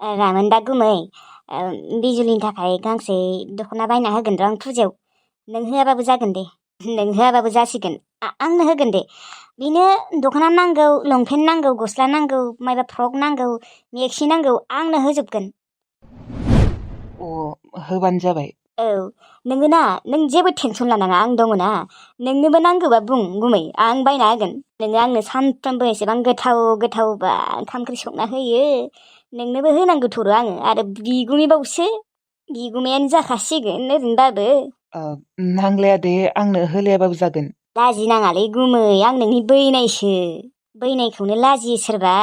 रामोन दा गुमै बिजुलिनि थाखाय गांसे दख'ना बायना होगोन र' आं फुजायाव। नों होआबाबो जागोन दे। नों होआबाबो जासिगोन। आंनो होगोन दे। बेनो दख'ना नांगौ, लंपेन्ट नांगौ, गस्ला नांगौ, मायबा फ्रक नांगौ, मेक्सि नांगौ, आंनो होजोबगोन। होबानो जाबाय। औ नोङो ना, नों जेबो टेनसन लानाङा, आं दङ ना। नोंनोबो नांगौबा बुं गुमै, आं बायना होगोन। नोङो आंनो सानफ्रामबो एसेबां गोथाव गोथावबा ओंखाम ओंख्रि संना होयो। नोंनोबो होनांगौ थर' आङो। आरो बिगुमैबावसो, बिगुमायानो जाखासिगोन ओरैनोबाबो। नांलाया दे, आंनो होलायाबाबो जागोन। लाजिनाङालै गुमै, आं नोंनि बैनायसो। बैनायखौनो लाजियो सोरबा।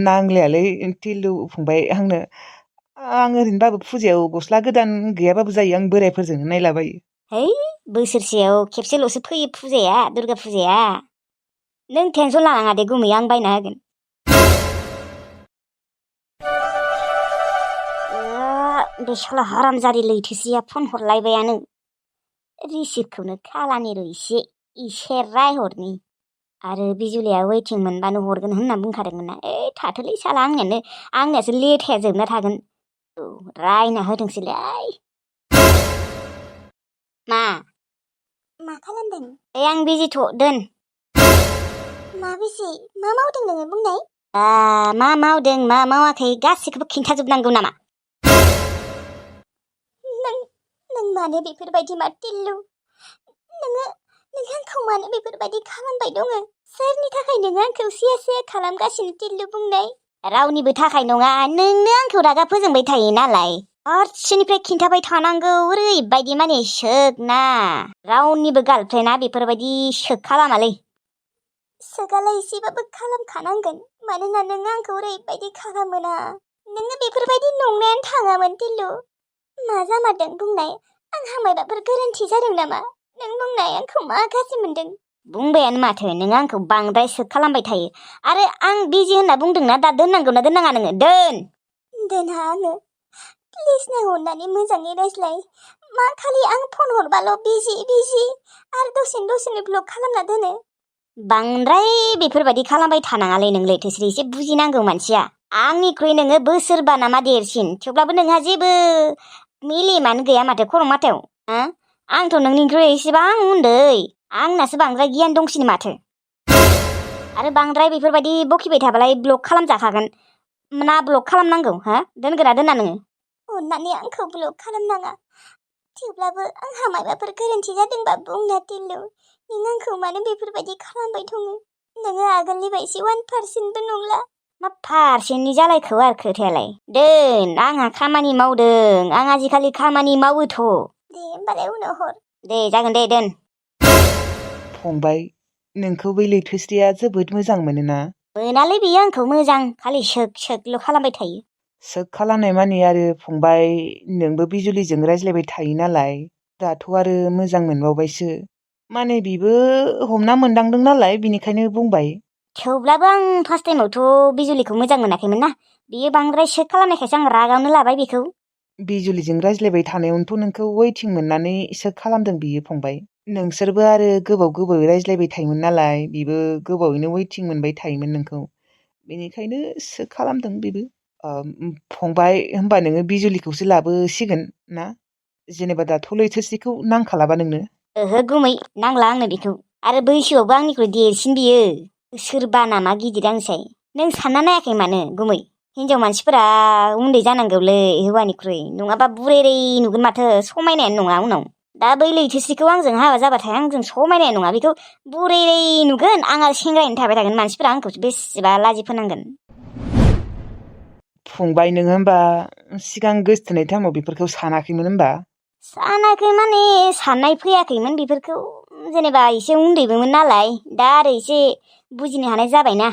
नांलायालै टिल्लु फंबाय, आं ओरैनोबाबो फुजायाव गस्ला गोदान गैयाबाबो जायो, आं बोरायफोरजोंनो नायलाबायो। है, बोसोरसेयाव खेबसेल'सो फैयो फुजाया, दुर्गा फुजाया। नों टेनसन लानाङा दे गुमै, आं बायना होगोन। बे साला हारामजारि लैथोसेया फन हरलायबायानो। रिसिभखौनो खालानि र' इसे रायहरनि। आरो बिजुलिया वेटिं मोनबानो हरगोन होनना बुंखादोंमोन ना। थाथोलै साला, आंनियासो लेथाया जोबना थागोन। औ, रायना होथोंसैलाय। मा खालामदों? आं बिजिथ' दोन। मा बिजि? मा मावदों नोङो बुंनाय? मा मावदों मा मावाखै गासिखौबो खिन्थाजोबनांगौ नामा? नों मानो बेफोरबायदि मा टिल्लु? नोङो आंखौ मानो बेफोरबायदि खालामबाय दङ? सोरनि थाखाय नोङो आंखौ सिया खालामगासिनो टिल्लु बुंनाय? रावनिबो थाखाय नङा, नोंनो आंखौ रागा फोजोंबाय थायो नालाय। फार्स्टनिफ्राय खिन्थाबाय थानांगौ, ओरैबायदि माने सोग ना। रावनिबो गार्लफ्रेन्डआ बेफोरबायदि सोग खालामालै। सोगालाय एसेबाबो खालामखानांगोन, मानोना नों आंखौ ओरैबायदि खालामोना। नोङो बेफोरबायदि नंनायानो थाङामोन टिल्लु। मा जामारदों बुंनाय? आंहा मायबाफोर गोरोन्थि जादों नामा? नों बुंनाय आंखौ मा गाज्रि मोनदों? बुंबायानो माथो, नों आंखौ बांद्राय सोग खालामबाय थायो। आरो आं बिजि होनना बुंदोंना, दा दोननांगौना दोननाङा नोङो? दोनहा आङो। प्लिज नों अननानै मोजाङै रायज्लाय। मा खालि आं फन हरबाल' बिजि आरो दसेनो ब्लक खालामना दोनो। बांद्राय बेफोरबायदि खालामबाय थानाङालै नों लैथोश्री, एसे बुजिनांगौ मानसिया। आंनिख्रुइ नोङो बोसोरबा नामा देरसिन, थेवब्लाबो नोंहा जेबो मेलेमानो गैया माथो खर' माथायाव। आंथ' नोंनिख्रुइ एसेबां उन्दै, आंनासो बांद्राय गियान दंसिनो माथो। आरो बांद्राय बेफोरबायदि बकिबाय थाबालाय ब्लक खालामजाखागोन। ना ब्लक खालामनांगौ? दोनगोना दोना नोङो? अननानै आंखौ ब्लक खालामनाङा। थेवब्लाबो आंहा माबाफोर गोरोन्थि जादोंबा बुंना टिल्लु। नों आंखौ मानो बेफोरबायदि खालामबाय दङ? नोङो आगोलनि बायदि 1%बो नंला। मा पारसेन्टनि जालायखौ आरो खोथायालाय? दोन, आंहा खामानि मावदों, आं आजिखालि खामानि मावोथ'। दे होमबालाय उनाव हर। दे जागोन दे, दोन। फंबाय, नोंखौ बै लैथोश्रीया जोबोद मोजां मोनोना? मोनालै बियो आंखौ मोजां, खालि सोगल' खालामबाय थायो। सोग खालामनाय माने आरो फंबाय, नोंबो बिजुलिजों रायज्लायबाय थायो नालाय, दाथ' आरो मोजां मोनबावबायसो। माने बिबो हमना मोनदांदों नालाय, बिनिखायनो बुंबाय। थेवब्लाबो आं फार्स्ट टाइमावथ' बिजुलिखौ मोजां मोनाखैमोन ना। बियो बांद्राय सोग खालामनायखायसो आं रागावनो लाबाय बेखौ। बिजुलिजों रायज्लायबाय थानायावनोथ' नोंखौ वेटिं मोननानै सोग खालामदों बियो फंबाय। नोंसोरबो आरो गोबाव रायज्लायबाय थायोमोन नालाय, बिबो गोबावैनो वेटिं मोनबाय थायोमोन नोंखौ। बेनिखायनो सोग खालामदों बेबो। फंबाय, होमबा नोङो बिजुलिखौसो लाबोसिगोन ना? जेनेबा दाथ' लैथोश्रीखौ नांखालाबा नोंनो? ओहो गुमै, नांला आंनो बेखौ। आरो बैसोआवबो आंनिख्रुइ देरसिन बियो। सोरबा नामा गिदिर आंनिसाय। नों सानना नायाखै मानो गुमै? हिनजाव मानसिफोरा उन्दै जानांगौलै हौवानिख्रुइ, नङाबा बुरेरै नुगोन माथो, समायनायानो नङा उनाव। दा बै लैथोश्रीखौ आंजों हाबा जाबाथाय आंजों समायनाय नङा, बेखौ बुरेरै नुगोन। आं आरो सेंग्रायैनो थाबाय थागोन, मानसिफोरा आंखौसो बेसेबा लाजि फोनांगोन। फंबाय, नोङो होमबा सिगां गोसथोनाय टाइमाव बेफोरखौ सानाखैमोन होमबा? सानाखै माने साननाय फैयाखैमोन बेफोरखौ। जेनेबा एसे उन्दैबोमोन नालाय, दा आरो एसे बुजिनो हानाय जाबायना।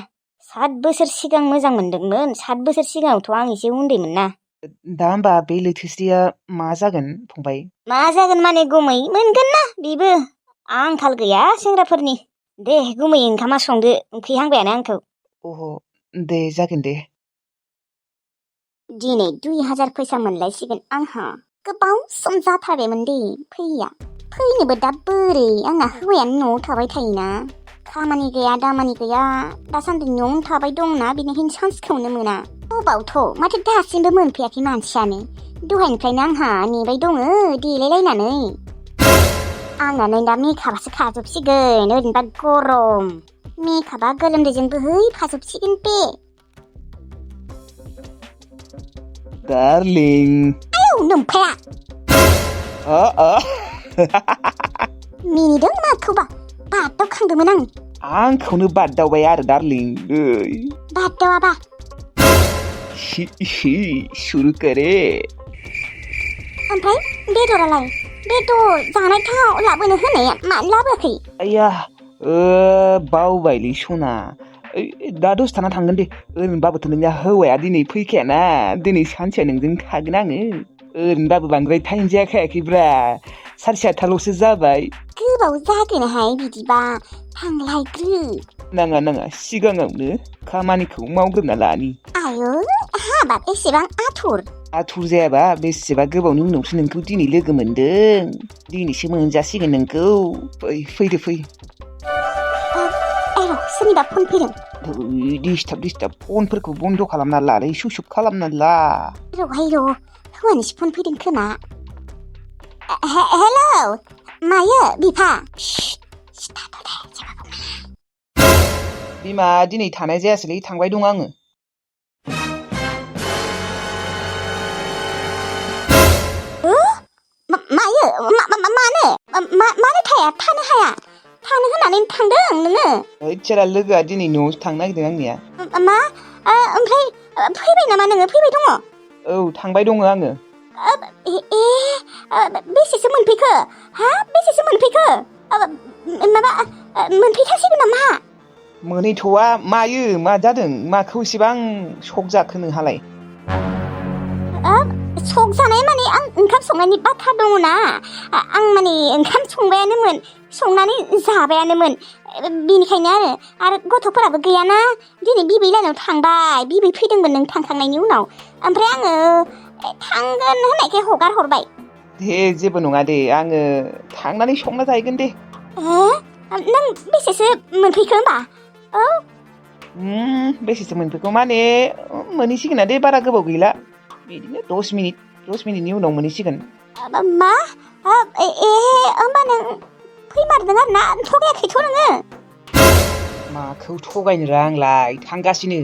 7 बोसोर सिगां मोजां मोनदोंमोन, 7 बोसोर सिगाङावथ' आं एसे उन्दैमोन ना। दा होमबा बे लैथोश्रीया मा जागोन फंबाय? मा जागोन माने गुमै, मोनगोन ना बेबो। आंखाल गैया सेंग्राफोरनि। दे गुमै, ओंखामा संदो, उखैहांबायानो आंखौ। दे जागोन दे। दिनै 2000 फैसा मोनलायसिगोन आंहा। गोबाव सम जाथारबायमोन दे फैया। फैनोबो दा बोरै, आंना हौवायानो न'आव थाबाय थायोना। खामानि गैया दामानि गैया, दासान्दि न'आवनो थाबाय दंना, बेनिखायनो सान्सखौनो मोना। अबावथ' माथो दासिमबो मोनफैयाखै मानसियानो दहायनिफ्रायनो आंहा नेबाय दङ देलायलायनानै आंना नै दा मेकआपआसो खाजोबसिगोन ओरैनोबा गरम मेकआपआ गोलोमदैजों बोहैफाजोबसिगोन बे डार्लिं आयौ नोमफाया मिनिदों माखौबा बादावखांदोंमोन आं आंखौनो बादावबाय आरो डार्लिं बादावाबा शुरू करे ओमफ्राय बेदरालाय बेदर जानाय थाव लाबोनो होनाया मानो लाबोआखै आया बावबायलै सना दा दसे थाना थांगोन दे ओरैनोबाबोथ' नोंनिया हौवाया दिनै फैखायाना दिनै सानसेया नोंजों थागोन आङो ओरैनोबाबो बांद्राय टाइम जाखायाखैब्रा 8:30ल'सो जाबाय गोबाव जागोनहाय बिदिबा थांलायग्रो नाङा सिगाङावनो खामानिखौ मावग्रोना लानि आयौ हाबाब एसेबां आथुर जायाबा बेसेबा गोबावनि उनावसो नोंखौ दिनै लोगो मोनदों दिनैसो मोनजासिगोन नोंखौ फैदो सोरनिबा फन फैदों डिस्टार्ब फनफोरखौ बन्द' खालामना लालै सुसुब खालामना ला र' हौवानिसो फन फैदों खोमा हेलौ मायो बिफा बिमा दिनै थानाय जायासैलै थांबाय दं आङो मायो मानो थानो हाया थानो होननानै थांदों नोङो सोरा लोगोआ दिनै न'आवसो थांनो नागिरदों आंनिया मा ओमफ्राय फैबाय नामा नोङो फैबाय दङ औ थांबाय दङ आङो बेसेसो मोनफैखो माबा मोनफैथारसिगोन नामा मोनहैथ'वा मायो मा जादों माखौ इसेबां शक जाखो नोंहालाय शक जानाय माने आं ओंखाम संनायनि बाथ्रा दङना आं माने ओंखाम संबायानोमोन संनानै जाबायानोमोन बेनिखायनो आरो गथ'फोराबो गैयाना दिनै बिबै लायनाव थांबाय बिबै फैदोंमोन नों थांखांनायनि उनाव ओमफ्राय आङो थांगोन होननायखाय हगार हरबाय दे जेबो नङा दे आङो थांनानै संना जाहैगोन दे नों बेसेसो मोनफैखो होमबा बेसेसो मोनफैखो माने मोनहैसिगोना दे बारा गोबाव गैला बिदिनो 10 मिनिटनि उनाव मोनहैसिगोन मा होमबा नों फैमारदों आरोना थगायाखैथ' नोङो माखौ थगायनो आंलाय थांगासिनो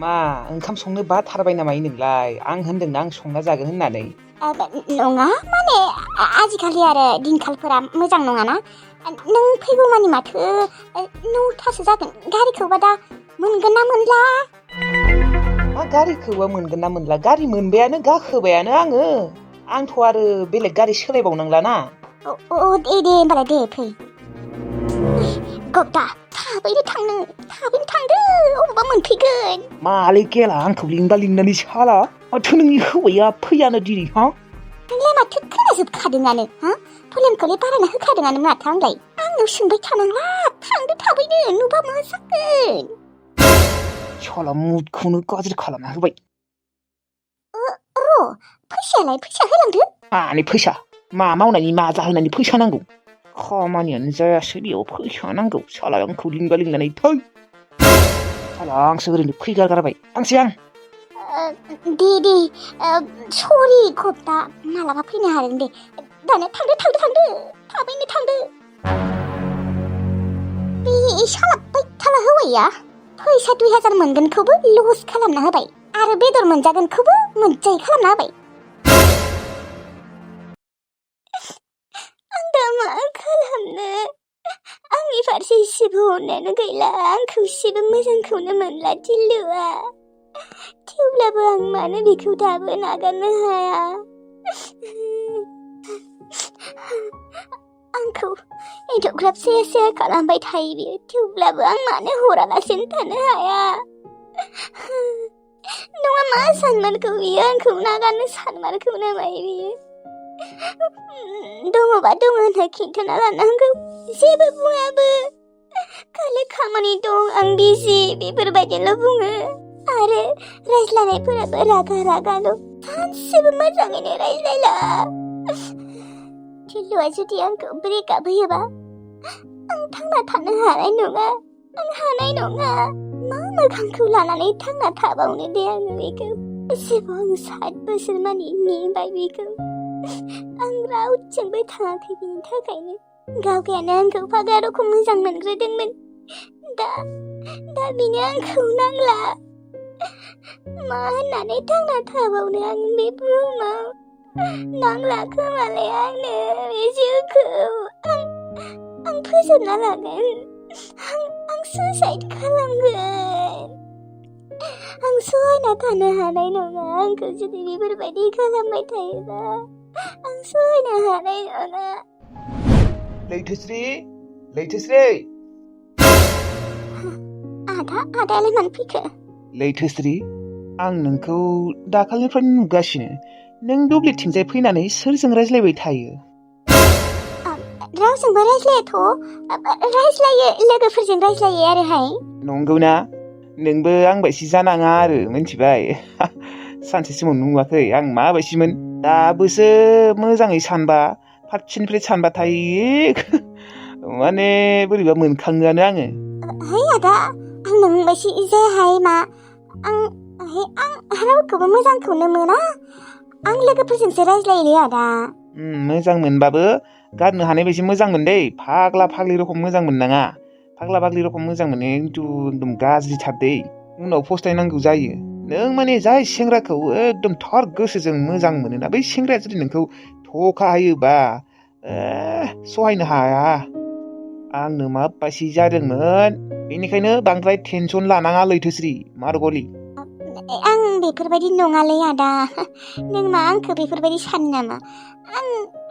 मा ओंखाम संनो बाथारबाय नामा नोंलाय आं होनदोंना आं संना जागोन होननानै नङा माने आजिखालि आरो दिनखालफोरा मोजां नङाना नों फैगौ मानि माथो 9थासो जागोन गारिखौबा दा मोनगोन ना मोनला मा गारिखौबा मोनगोन ना मोनला गारि मोनबायानो गाखोबायानो आंथ' आरो बेलेग गारि सोलायबावनांलाना दे होमबालाय दे फै गौदा थाबैनो थांदो अबावबा मोनफैगोन मालै गेला आंखौ लिंनानै साला माथो नोंनि हौवाया फैयानो दिनै नोंलाय माथो खोनाजोबखादोंआनो भलिउमखौलाय बारायना होखादोंआनो माथो आंलाय आंनाव सोंबाय थानांला थांदो थाबैनो नुबा मा जागोन साला मुडखौनो गाज्रि खालामना होबाय फैसा होलांदो मानि फैसा मा मावनायनि मा जाहोनायनि फैसा नांगौ खामानियानो जायासै बेयाव फैसा नांगौ साला आंखौ लिंनानै थै साला आंसो ओरैनो फैगारगारबाय थांसै आं दे सरि गौदा मालाबा फैनो हागोन दे दानो थांदो थाबैनो थांदो बे साला बैथाला हौवाया फैसा 2000 मोनगोनखौबो लस खालामना होबाय आरो बेदर मोनजागोनखौबो मोनजायै खालामना होबाय आं दा मा खालामनो आंनि फारसे एसेबो अननायानो गैला आंखौ एसेबो मोजांखौनो मोनला दिल्लुआ थेवब्लाबो आं मानो बेखौ दाबो नागारनो हाया आंखौ एथ'ग्राब सेया खालामबाय थायो बियो थेवब्लाबो आं मानो हरालासिनो थानो हाया नङा मा सानमारखौ बियो आंखौ नागारनो सानमारखौ नामा बियो दङबा दङ होनना खिन्थाना लानांगौ जेबो बुङाबो खालि खामानि दं आं बिजि बेफोरबायदिल' बुङो आरो रायज्लायनायफोराबो रागाल' सानसेबो मोजाङैनो रायज्लायला दिल्लुआ जुदि आंखौ ब्रेकआप होयोबा आं थांना थानो हानाय नङा मा मोखांखौ लानानै थांना थाबावनो दे आङो बेखौ एसेबां 7 बोसोर मानि नेबाय बेखौ आं रावजोंबो थाङाखै बिनि थाखायनो गावगायानो आंखौ फाग्ला रखम मोजां मोनग्रोदोंमोन दा बिनो आंखौ नांला मा होननानै थांना थाबावनो आं बे बुहुमाव नांला खोमालाय आंनो बे जिउखौ आं फोजोबना लागोन आं सुइसाइड खालामगोन आं सहायना थानो हानाय नङा आंखौ जुदि बेफोरबायदि खालामबाय थायोबा आं सहायनो हानाय नङा लैथोस्रि आदायालाय मानो फैखो लैथोस्रि आं नोंखौ दाखालिनिफ्रायनो नुगासिनो नों दुब्लिथिंजाय फैनानै सोरजों रायज्लायबाय थायो रावजोंबो रायज्लायाथ' रायज्लायो लोगोफोरजों रायज्लायो आरोहाय नंगौना नोंबो आंबायसि जानाङा आरो मिन्थिबाय सानसे समाव नुवाखै आं माबायसिमोन दाबोसो मोजाङै सानबा फारसेनिफ्राय सानबाथाय माने बोरैबा मोनखाङोआनो आङो है आदा आं नोंबायसि जायाहाय मा आं रावखौबो मोजांखौनो मोना आं लोगोफोरजोंसो रायज्लायो आदा मोजां मोनबाबो गारनो हानाय बायदि मोजां मोन दै फाग्ला फाग्लि रखम मोजां मोननाङा फाग्ला फाग्लि रखम मोजां मोनो खिन्थु एकदम गाज्रिथार दै उनाव फस्थायनांगौ जायो नों माने जाय सेंग्राखौ एकदम थार गोसोजों मोजां मोनोना बै सेंग्राया जुदि नोंखौ धोखा होयोबा सहायनो हाया आंनो माबायसि जादोंमोन बेनिखायनो बांद्राय टेनसन लानाङा लैथोस्रि मारगलि आं बेफोरबायदि नङालै आदा नों मा आंखौ बेफोरबायदि सानो नामा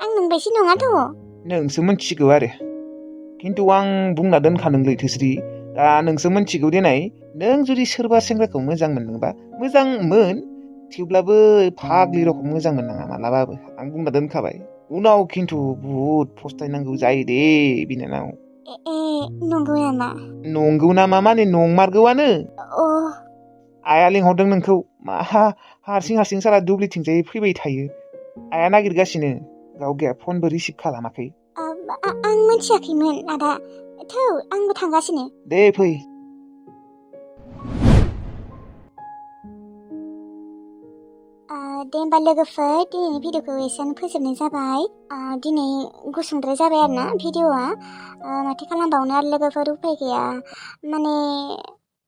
आं नोंबायसि नङाथ' नोंसो मिथिगौ आरो खिन्थु आं बुंना दोनखादों लैथोस्रि दा नोंसो मिथिगौ देनाय नों जुदि सोरबा सेंग्राखौ मोजां मोनदोंबा मोजां मोन थेवब्लाबो फाग्लि रखम मोजां मोननाङा मालाबाबो आं बुंना दोनखाबाय उनाव खिन्थु बुहुद फस्थायनांगौ जायो दे बिनानाव नंगौ नामा नंगौ नामा माने नंमारगौआनो आइया लिंहरदों नोंखौ मा हारसिं सारा दुब्लिथिंजाय फैबाय थायो आइया नागिरगासिनो गावगाया फनबो रिसिभ खालामाखै आं मिथियाखैमोन आदा थौ आंबो थांगासिनो दे फै दे होमबा लोगोफोर दिनैनि भिडिअखौ एसेयावनो फोजोबनाय जाबाय दिनै गुसुंद्राय जाबाय आरोना भिडिअआ माथो खालामबावनो आरो लोगोफोर उफाय गैया माने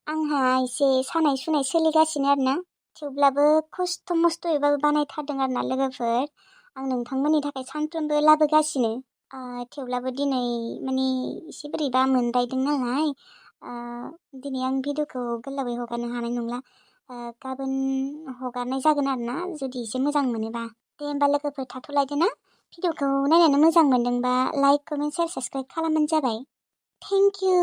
आंहा एसे सानाय सुनाय सोलिगासिनो आरोना थेवब्लाबो खस्थ' मस्थ'यैबाबो बानायथारदों आरोना लोगोफोर आं नोंथांमोननि थाखाय सानफ्रोमबो लाबोगासिनो थेवब्लाबो दिनै माने एसे बोरैबा मोनबायदों नालाय दिनै आं भिडिअखौ गोलावै हगारनो हानाय नंला गाबोन हगारनाय जागोन आरोना जुदि एसे मोजां मोनोबा दे होमबा लोगोफोर थाथ'लायदो ना भिडिअखौ नायनानै मोजां मोनदोंबा लाइक कमेन्ट शेयार साबस्क्राइब खालामबानो जाबाय थेंक इउ